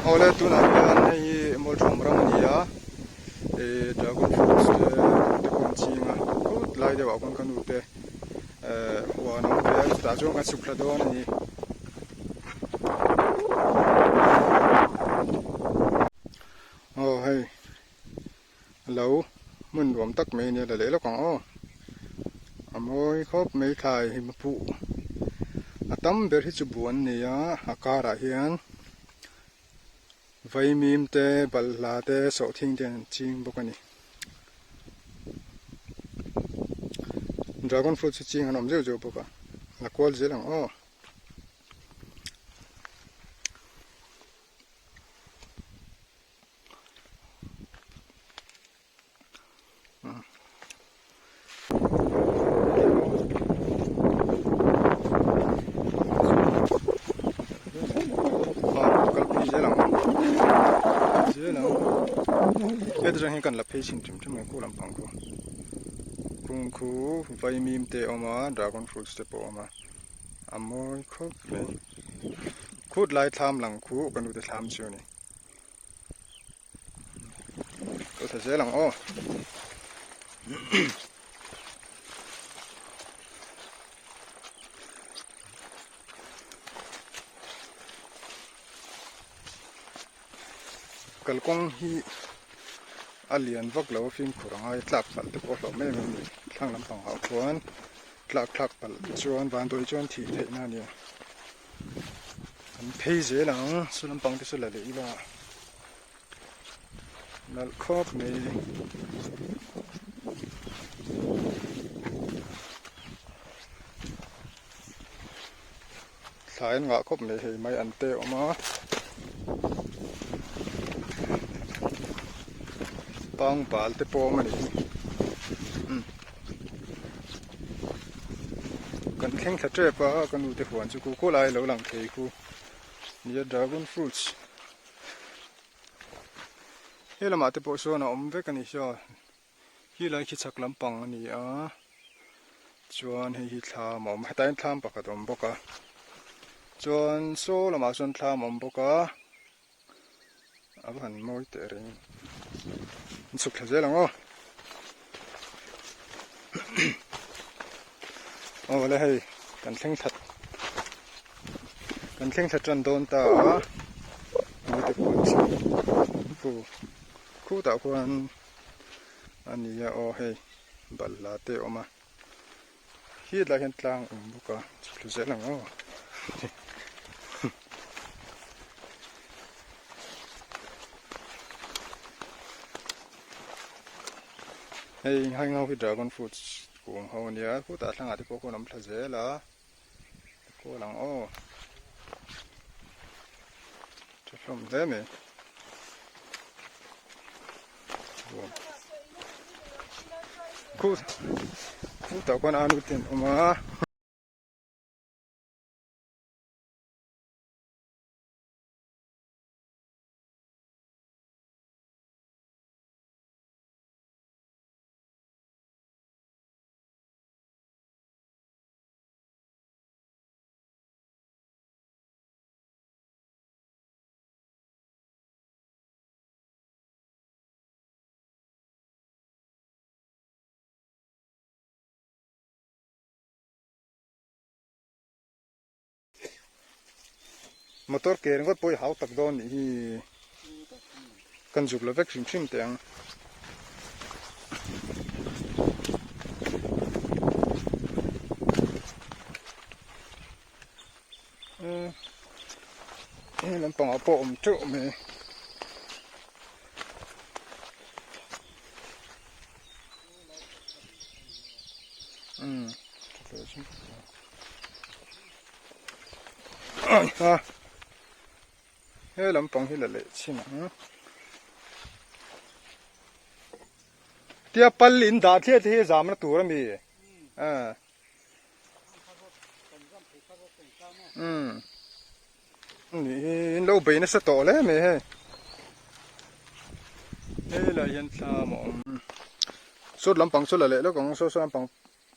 Awle tunah hian hei hi Mawlthawm ram a ni a, ih dragon fruits te te pawh an ching a, khut lai deuh ah khawn ka nu te eh huan a awm ve a chutah chuan kan chhuk thla dawn a ni. Aw hei lo hmun nuam tak mai a nia la leh lawk ang aw a mawi khawp mai thlai hi mapuh a tam ber hi chu buh an ni a a karah hian vaimim te balhla te sawhthing te an ching bawk a ni dragon fruit chu ching an awm zeuh zeuh bawk a la kual zel ang aw. Heta hi kan la phei chhin hrim hrim ang khu lampang khu kung khu vaimim te a awm a dragon fruits te pawh a awm a a mawi khawp mai khut lai thlam lang khu ka nu te thlam chu a ni. Kal tha zel ang aw. Kalkawng hi a lian vak lo a fimkhur a ngai tlak palh te pawh a hlauh mai mai a ni thlang lampang ah khuan tlak thlak palh chuan vanduai chuan thih theihna a ni a. Kan phei zel ang saw lampang te saw la leh ila nalh khawp mai thlai an ngah khawp mai hei mai an te awm a pangbal te pawh a awm a nih hi. Kan thleng thla tep a ka nu te huan chu khu khaw lai lo lang thei khu nia dragon fruits he lamah te pawh sawn a awm vek a ni saw khi lai khi chhak lampang a ni a chuan hei hi thlam a awm hetah hian thlam pakhat a awm bawk a chuan saw lamah sawn thlam a awm bawk a. A va han mawi teh reng an chhuk thla zel ang aw aw le hei kan thleng thla kan thleng thla tan dawn ta a mite khuan chu khu khutah khuan a ni a aw hei balhla te a awm a. Khi tlai hian tlang a awm bawk a chhuk thla zel ang aw hei heng ho hi dragon fruits kung ho ania khutah thlangah te pawh khuan a awm thla zel a kawl ang aw tha hlawm hle mai. Khu khutah khuan anu te an awm a. Motor ke ringawt pawh i hau tak dawn nih hi kan zuk la vek hrim hrim teh ang. Heng lampangah pawh awm teuh mai. He lampang hi la leh chhin ang. Tia pal in dah thliah te hi zamna tur a mi. Umm ni hi in lo bei nasa tawh hle mai hei helai hian thlam a awm sawt lampang chu la leh lawk ang saw saw lampang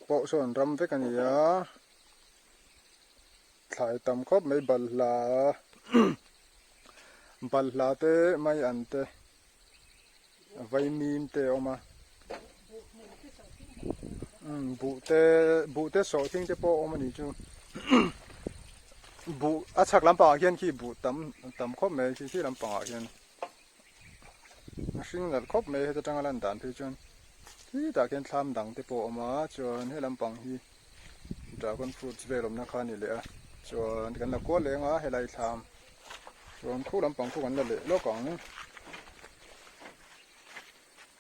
pawh saw an ram vek a ni a thlai tam khawp mai balhla. Balhla te mai an te vaimim te a awm a umm buh te buh te sawhthing te pawh a awm a nih chu buh a chhak lampangah khian khi buh tam tam khawp mai khi khi lampangah hian a hring nalh khawp mai heta tanga lan dan phei chuan khitah khian thlam dang te pawh a awm a chuan he lampang hi dragon fruits vel awmna kha a ni leh a chuan kan la kual leng a helai thlam chuan khu lampang khu kan la leh lawk ang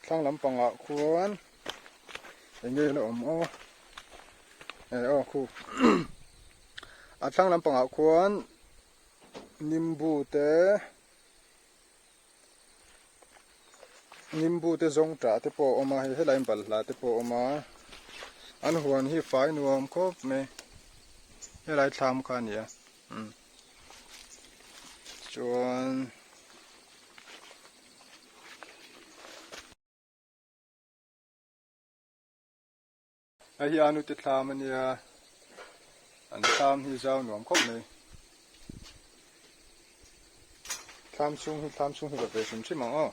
thlang lampangah khuan eng nge la awm aw eh aw khu a thlang lampangah khuan nimbu te Nimbu te zawng tah te pawh a awm a hei helai balhla te pawh a awm a an huan hi fai nuam khawp mai helai thlam kha a ni a umm chuan. Hei hi anu te thlam a nia an thlam hi zau nuam khawp mai thlam chhung hi thlam chhung hi va ve hrim hrim ang aw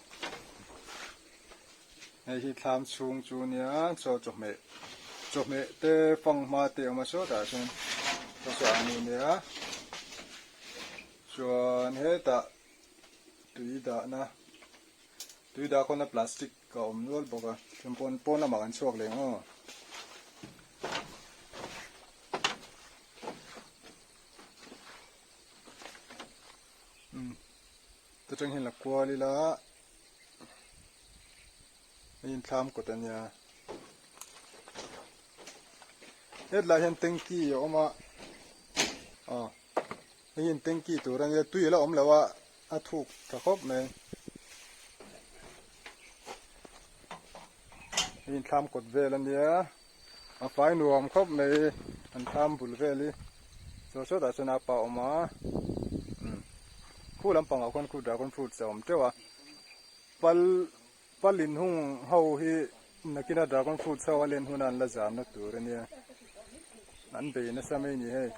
hei hi thlam chhung chu nia chaw chawhmeh chawhmeh te fanghma te a awm a sawtah chuan saw anu nia chuan hetah tui dahna tui dah khawna plastic Ka awm nual bawk a, chuan pawn pawn lamah kan chhuak leh ang aw. Umm ta tang hian la kual ila hei inthlam kawt a nia hetlai hian tanky a awm a aw hei hian tanky tur a nia tui a la awm lo a. A thuk tha khawp mai. Hei thlam kawt vel a nia. A fai nuam khawp mai an thlam bul vel hi. Saw sawtah chuan a pa awm a. Umm khu lampangah khuan khu dragon fruits a awm teuh a. Pal pal inhung ho hi nakina dragon fruits ho a len huna an la zamna tur a nia. An bei nasa mai a ni hei.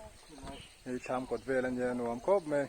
Hei thlam kawt vel a nia nuam khawp mai.